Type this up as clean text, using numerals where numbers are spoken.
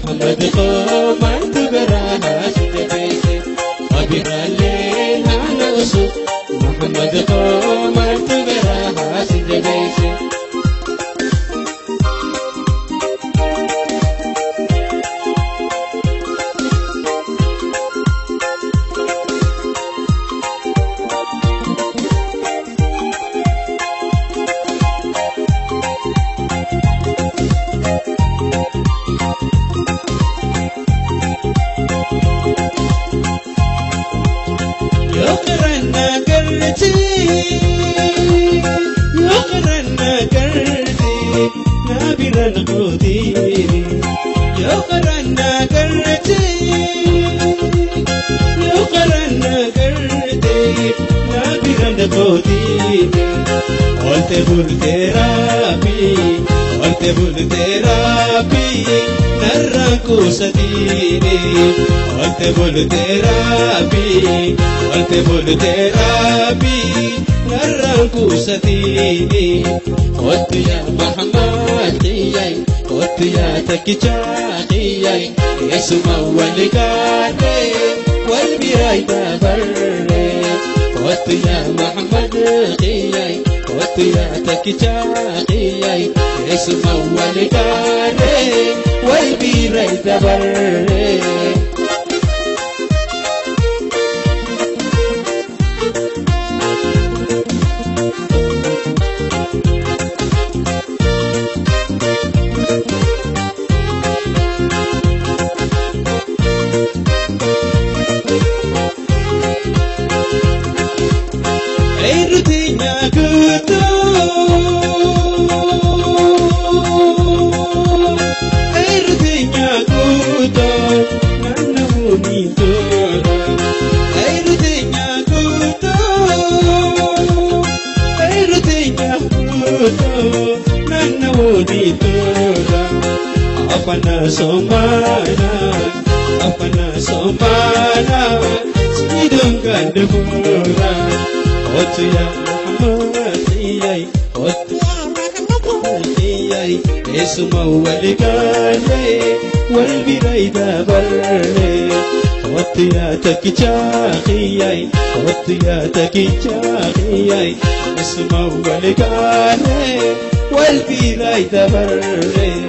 Muhammad Kootiin oolte bultee rabbii, oolte bultee rabbii, narraan quusatiini. Oolte bultee rabbii, oolte bultee rabbii, narraan quusatiini. Kottu yaa Mahammad xiyyay, kottu yaa takkichaa xiyyay, eessuma wal gaarree wal biraa dabarree. Kottu yaa Mahammad xiyyay, kottu yaa takkichaa xiyyay, eessuma wal gaarree wal biraa dabarree. Eerutiin guutuu, eerutiin guutuu, naannawuu tola. Eerutiin guutuu, eerutiin guutuu, naannawuu tola. Afana somana, afana somana, sidon gandabura. Kottu yaa Muhammad xiyyay, kottu xiyyay, eessuma wal gaarree wal bira dabarree. Kottu yaa takkichaa xiyyay, kottu yaa takkichaa xiyyay, eessuma wal gaarree wal bira dabarree.